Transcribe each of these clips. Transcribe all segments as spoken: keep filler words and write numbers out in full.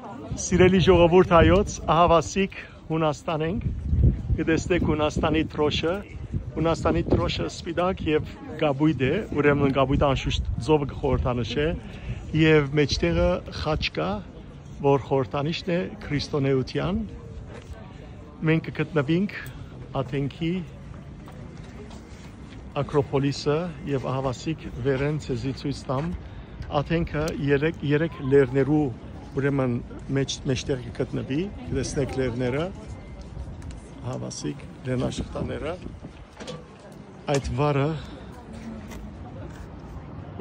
Սիրելի ժողովուրդ հայոց, ահաւասիկ Հունաստան ենք։ Կը տեսնեք Հունաստանի դրոշը։ Հունաստանի դրոշը սպիտակ եւ կապոյտ է, ուրեմն կապոյտը անշուշտ ծովը կը խորհրդանշէ, եւ մէջտեղը խաչ կայ, որ խորհրդանիշն է քրիստոնէութեան։ Մենք կը գտնուինք Աթենքի Ակրոփոլիսը եւ ահաւասիկ վերէն ձեզի ցոյց տամ Աթենքը երեք, երեք լեռներու, ուրեմն մէջ, մէջտեղ կը գտնուի, կը տեսնեք լեռները, ահաւասիկ լեռնաշղթաները։ Այդ վարը,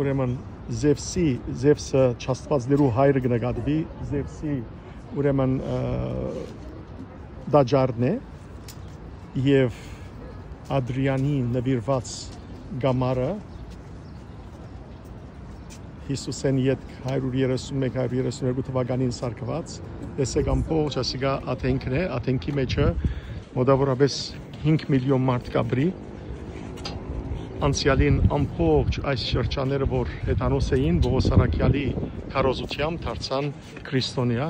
ուրեմն Զևսի, Զևսը չաստուածներու հայրը կը նկատուի, Զևսի, ուրեմն, ը, տաճարն է եւ Ադրիանի նուիրուած կամարը Յիսուսէն ետք հարիւր երեսուն մէկ, հարիւր երեսուն երկու թվականին սարքուած։ Տեսեք, ամբողջ ասիկա Աթենքն է, Աթենքի մէջը մոտավորապես հինգ միլիոն մարդ կապրի։ Անցեալին ամբողջ այս շրջանները, որ հեթանոս էին, Պողոս Առաքեալի քարոզութեամբ դարձան քրիստոնեայ,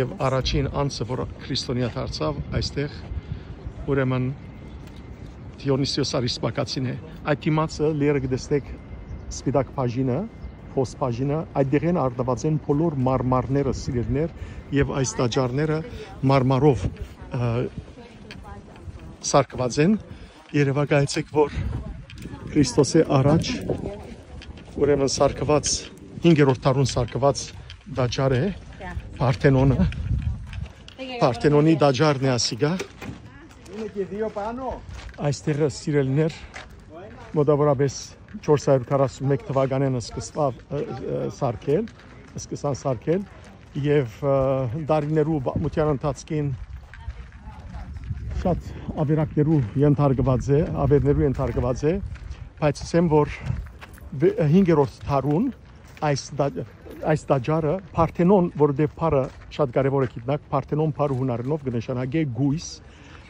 եւ առաջին անձը, որ քրիստոնեայ դարձաւ այստեղ, ուրեմն Դիոնիսիոս Արիսպակացին է։ Այդ դիմացը լերը կը տեսնեք սպիտակ բաժինը, փոս բաժինը, այդտեղէն առնուած են բոլոր մարմարները, սիրելիներ, եւ այս տաճարները մարմարով, ը, սարքուած են։ Երեւակայեցեք, որ Քրիստոսէ առաջ, ուրեմն սարքուած, հինգերորդ դարուն սարքուած տաճար է, Պարթենոնը, Պարթենոնի տաճարն է ասիկա։ Այստեղը, սիրելիներ, մոտավորապես չորս հարիւր քառասուն մէկ թվականէն սկսվաւ, ը, ը, սարքել, սկսան սարքել եւ, ը, տարիներու պատմութեան ընթացքին շատ ավերակներու ենթարկուած է, ավերներու ենթարկուած է, բայց ասեմ, որ վե-, հինգերորդ դարուն այս դա-, այս տաճարը Պարթենոն, որովհետեւ բառը շատ կարեւոր է գիտնաք, Պարթենոն բառը հունարենով կը նշանակէ գոյս,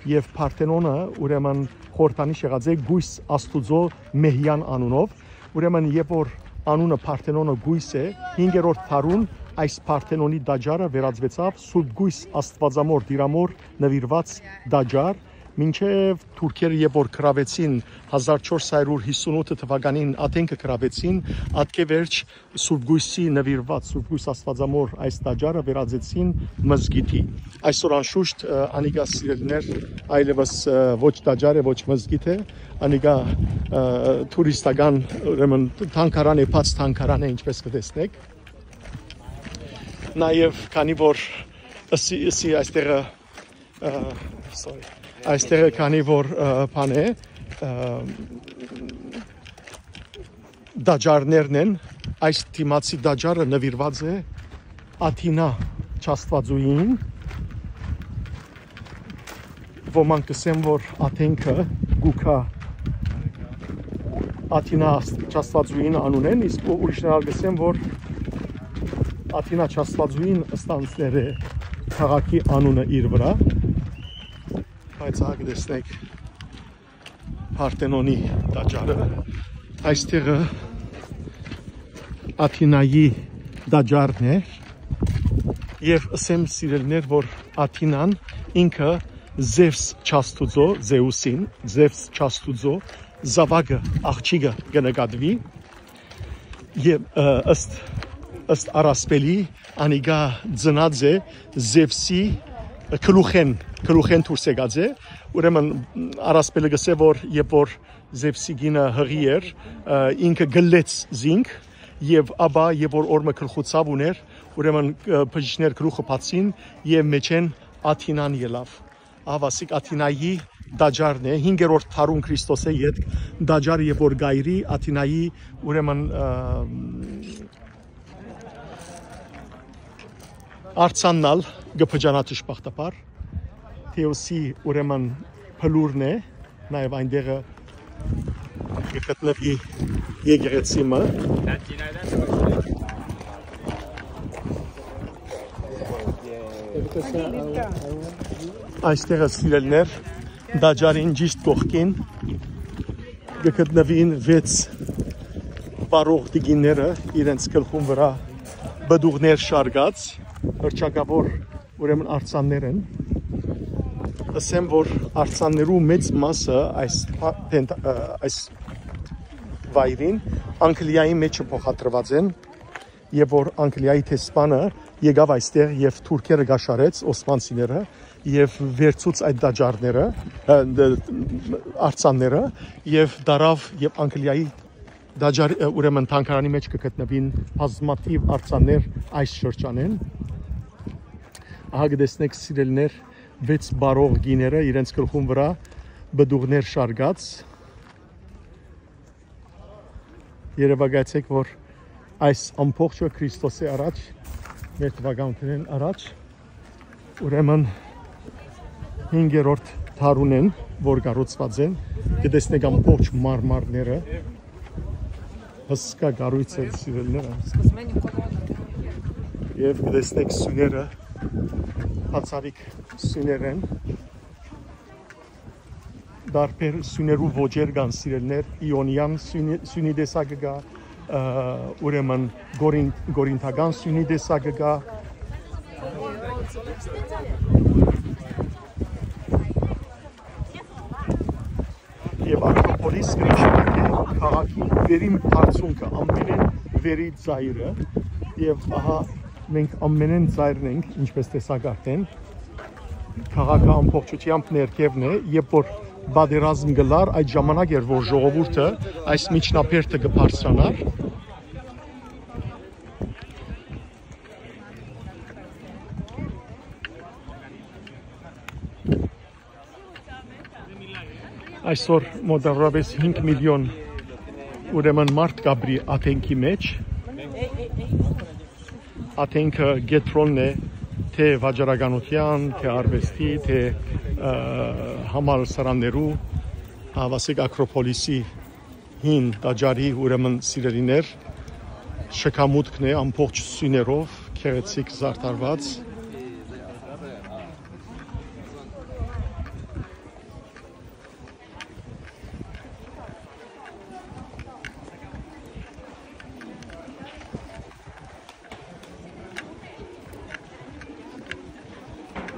եւ Պարթենոնը, ուրեմն, խորհրդանիշ եղած է գոյս Աստուծոյ Մեհեան անունով, ուրեմն, երբ որ անունը Պարթենոնը գոյս է, հինգերորդ դարուն այս Պարթենոնի տաճարը վերածուեցաւ Սուրբ Գոյս Աստուածամոր Տիրամոր նուիրուած տաճար, մինչեւ թուրքերը երբ որ գրավեցին հազար չորս հարիւր հիսուն ութ թվականին Աթենքը գրավեցին, ատկէ վերջ Սուրբ Գոյսի նուիրուած, Սուրբ Գոյս Աստուածամոր այս տաճարը վերածեցին մզկիթի։ Այսօր անշուշտ, ը, անիկա, սիրելիներ, այլեւս, ը, ոչ տաճար է, ոչ մզկիթ է, անիկա, ը, թուրիստական, ուրեմն, թանգարան է, բաց թանգարան է, ինչպես կը տեսնեք։ Նաեւ քանի որ ըսի, ըսի այստեղը, ը, sorry, այստեղը քանի որ, ը, բան է, ը, տաճարներն են, այս դիմացի տաճարը նուիրուած է Աթինա չաստուածուհիին, ոմանք կ'ըսեն, որ Աթենքը կու գայ Աթինա ast-, չաստուածուհին անունէն, իսկ ուրիշներ ալ կ'ըսեն, որ Աթինա չաստուածուհին ստանձներ է քաղաքի անունը իր վրայ, բայց ահա կը տեսնեք Պարթենոնի տաճարը, այստեղը Աթինայի տաճարն է, եւ ըսեմ, սիրելիներ, որ Աթինան ինքը Զևս չաստուծո, Զեուսին, Զևս չաստուծո զաւակը, աղջիկը կը նկատուի, եւ, ը, ըստ, ըստ առասպելի, անիկա ծնած է Զևսի գլուխէն, գլուխէն դուրս եկած է, ուրեմն առասպելը կ'ըսէ, որ երբ որ Զևսի կինը յղի էր, ը, ինքը գլեց զինք, եւ ապա, երբ որ օրը գլխու ցաւ ունէր, ուրեմն, ը, բժիշկներ գլուխը բացին, եւ մէջէն Աթինան ելաւ։ Ահաւասիկ Աթինայի տաճարն է, հինգերորդ դարուն Քրիստոսէ ետք տաճարը, երբ որ կայրի Աթինայի, ուրեմն, ը, արձանն ալ կը բջանայ դժբախտաբար։ Թեոսի, ուրեմն, բլուրն է, նաեւ այնտեղը կը գտնուի եկեղեցի մը։ Այստեղը, սիրելիներ, տաճարին ճիշդ կողքին կը գտնուին վեց վարող տիկինները իրենց գլխուն վրայ պտուղներ շարկած, հռչակաւոր, ուրեմն, արձաններ են։ Ըսեմ, որ արձաններու մեծ մասը այս փա-, փենթ-, ը, այս վայրին Անգլիայի մէջը փոխադրուած են, եւ որ Անգլիայի դեսպանը եկաւ այստեղ եւ թուրքերը կաշառեց, օսմանցիները, եւ վերցուց այդ տաճարները, ը, դ-, արձանները, եւ դարաւ, եւ Անգլիայի տաճար-, ը, ուրեմն թանգարանի մէջ կը գտնուին բազմաթիւ արձաններ այս շրջանէն։ Ահա կը տեսնէք, սիրելիներ, վեց պարող կիները իրենց գլխուն վրայ պտուղներ շարգած։ Երեւակայեցէք, որ այս ամբողջը Քրիստոսի առաջ, մեր թվականութենէն առաջ, ուրեմն հինգերորդ դարուն են, որ կառուցուած են, կը տեսնէք ամբողջ մարմարները, հսկայ կառոյց է, սիրելիները, եւ կը տեսնէք սիւները, բացառիկ սիւներ են, տարբեր սիւներու ոճեր կան, սիրելիներ, իոնիան սիւնի, սիւնի տեսակը կայ, ը, ուրեմն կորին-, կորինթական սիւնի տեսակը կայ։ Եւ Ակրոպոլիս կը նշանակէ քաղաքի վերին բարձունքը, ամենէն վերի ծայրը, եւ ահա մենք ամենէն ծայրն ենք, ինչպես տեսաք արդեն, քաղաքը ամբողջութեամբ ներքեւն է, երբ որ պատերազմ գլար, այդ ժամանակ էր, որ ժողովուրդը այս միջնաբերդը կը բարձրանար։ Այսօր մոտավորապես հինգ միլիոն, ուրեմն, մարդ կապրի Աթենքի մեջ։ Աթենքը կեդրոնն է, թէ վաճառականության, թէ արուեստի, թէ, ը, համալսարաններու, ահա, ասենք, Ակրոպոլիսի հին տաճարի, ուրեմն, սիրելիներ, շքամուտքն է, ամբողջ սիւներով, գեղեցիկ զարդարուած։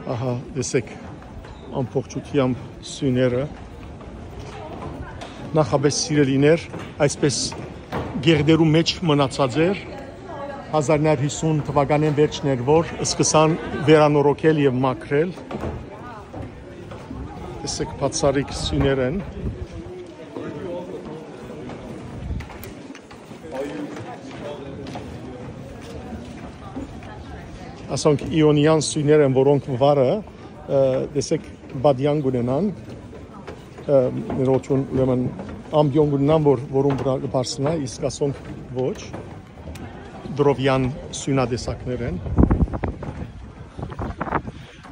Ահա, տեսեք, ամբողջութեամբ սիւները, նախապես, սիրելիներ, այսպես գեղդերու մէջ մնացած էր, հազար նոր հիսուն թուականէն վերջն էր, որ սկսան վերանորոգել եւ մաքրել։ Տեսեք, բացառիկ սիւներ են։ Ասոնք իոնիան սիւներ են, որոնք վարը, ը, տեսեք, բադեան կունենան, ը, ներողություն, ուրեմն, ամպիոն կունենան, որ, որուն վրայ կը բարձրանայ, իսկ ասոնք ոչ, դրովեան սիւնատեսակներ են։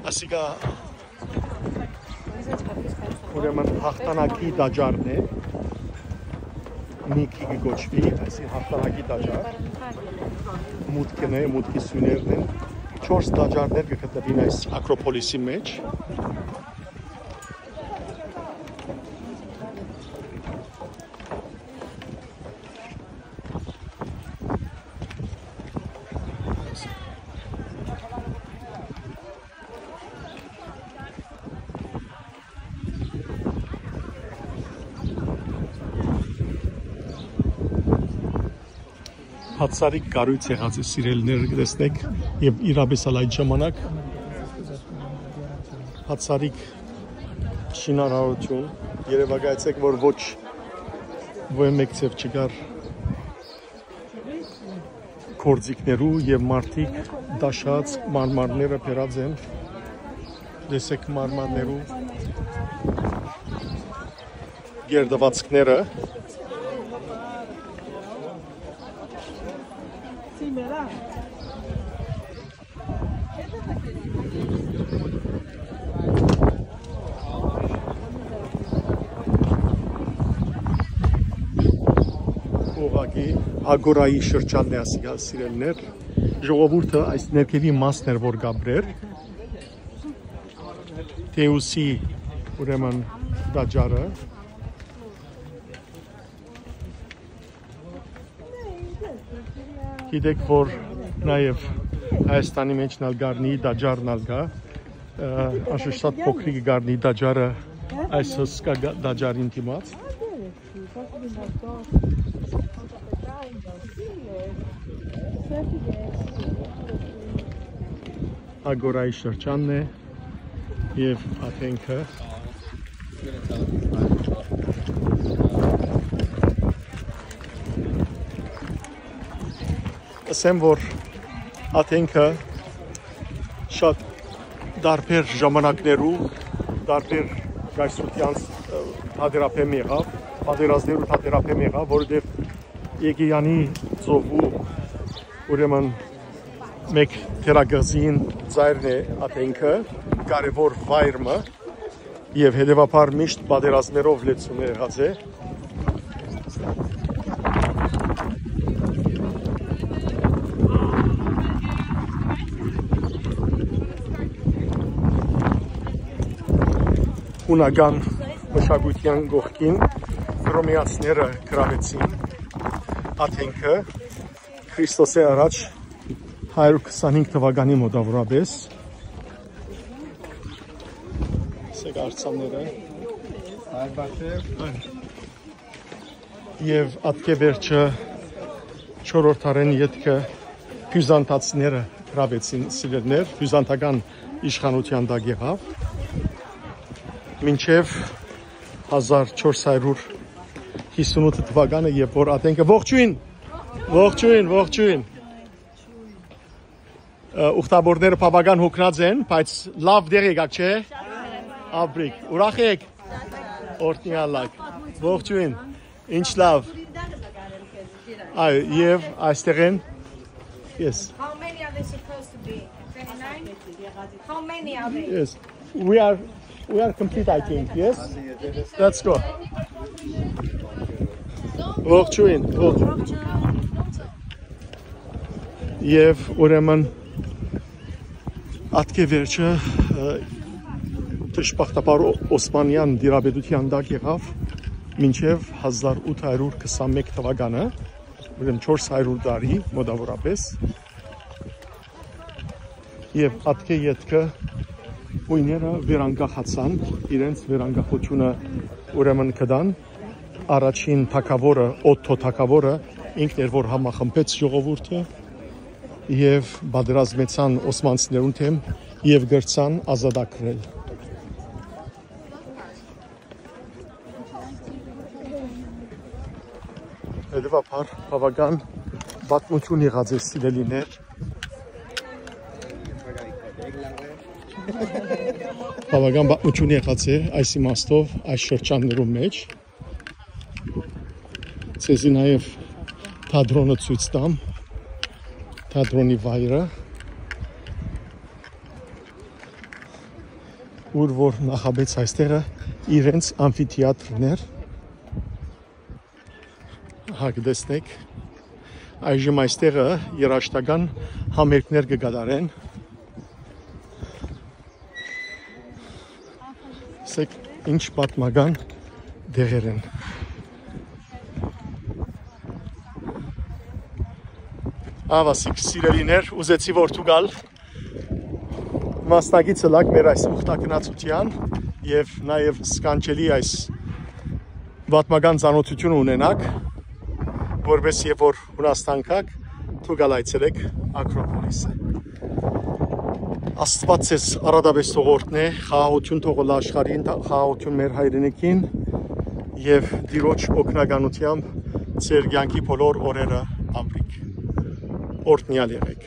Ասիկա, ուրեմն, հաղթանակի տաճարն է, Նիքի կը կոչուի, այսինքն հաղթանակի տաճար, մուտքն է, մուտքի սիւներն են, չորս տաճարներ կը գտնուին այս Ակրոպոլիսի մէջ։ Բացառիկ կառոյց եղած է, սիրելիներ, կը տեսնէք, եւ իրապէս ալ այդ ժամանակ բացառիկ շինարարութիւն, երեւակայեցէք, որ ոչ, ոչ մէկ ձեւ չկար գործիքներու, եւ մարդիկ տաշած մարմարները բերած են, տեսեք, մարմարներու գերդվածքները։ Ուղղակի ագորայի շրջանն է ասիկա, սիրելիներ։ Ժողովուրդը այս ներքևի մասն էր, որ կապրեր Թեուսի, ուրեմն, տաճարը։ Գիտեք, որ նաեւ Հայաստանի մեջ նալ գարնի տաճարն ալ կայ։ Ը, անշուշտ շատ փոքրիկ գարնի տաճարը այս հսկայ գա-, տաճարին դիմաց։ Ագորայի շրջանն է և Աթենքը։ Ասեմ, որ Աթենքը շատ տարբեր ժամանակներու, տարբեր կայսրութեանց, ը, թատերաբեմ եղաւ, պատերազմներու թատերաբեմ եղաւ, որովհետեւ Եգեանի ծովու, ուրեմն, մէկ թերակղզին ծայրն է Աթենքը, կարեւոր վայր մը, եւ հետեւաբար միշտ պատերազմներով լեցուն եղած է։ Հունական մշակութեան կողքին հռոմեացիները գրաւեցին Աթենքը Քրիստոսի առաջ հարիւր քսանհինգ թուականի մօտաւորապէս։ Սեկ արձանները։ Եւ ատկէ վերջը չորրորդ դարէն ետքը բիւզանտացիները գրաւեցին Սիլերներ, բիւզանտական իշխանութեան տակ եղաւ, մինչեւ հազար չորս հարիւր հիսունութ թուականը, երբ որ Աթենքը, ողջոյն, ողջոյն, ողջոյն։ Ը, ուխտաբորները բաւական հոգնած են, բայց լաւ դեր եկաք, չէ՞։ Աբրիկ, ուրախ եք։ Օրհնեալակ։ Ողջոյն։ Ինչ լաւ։ Այ, եւ այստեղ են։ Yes։ How many are they supposed to be? Twenty-nine? How many are they? Yes, we are, we are complete, I think. Yes, let's go. Ողջոյն, ողջոյն։ Եւ ուրեմն ատկէ վերջը, ը, դժբախտաբար Օ-, Օսմանեան տիրապետութեան տակ եղաւ մինչեւ հազար ութ հարիւր քսանմէկ թուականը, ուրեմն չորս հարիւր տարի մոտաւորապէս։ Եւ ատկէ ետքը յոյները վերանկախացան, իրենց վերանկախութիւնը ուրեմն կտան։ Առաջին թագաւորը, Օթթո թագաւորը, ինքն էր, որ համախմբեց ժողովուրդը եւ պատերազմեցան օսմանցիներուն դէմ եւ կրցան ազատագրել։ Հետեւաբար բաւական պատմութիւն եղած է, սիրելիներ։ Բաւական պատմութիւն եղած է այս իմաստով այս շրջաններու մէջ։ Ձեզի նաեւ թատրոնը ցոյց տամ, թատրոնի վայրը, ուր որ նախապէս այստեղը իրենց ամֆիթեատրն էր։ Հա, կտեսնեք, այժմ այստեղը երաժշտական համերգներ կը կատարեն։ Սեք ինչ պատմական դեղեր են։ Ահա, սիրելիներ, ուզեցի որ դուք ալ մասնակից ըլաք մեր այս ուխտագնացութեան եւ նաեւ սքանչելի այս պատմական ծանօթութիւնը ունենաք, որպէս եւ որ Հունաստան գաք, դուք ալ այցելեք Ակրոպոլիսը։ Աստուած ձեզ առատապէս թող օրհնէ, խաղաղութիւն թող ըլլայ աշխարհին, թա-, խաղաղութիւն մեր հայրենիքին եւ Տիրոջ օգնականութեամբ ձեր կեանքի բոլոր օրերը ամրիկ։ Օրհնեալ եղէք։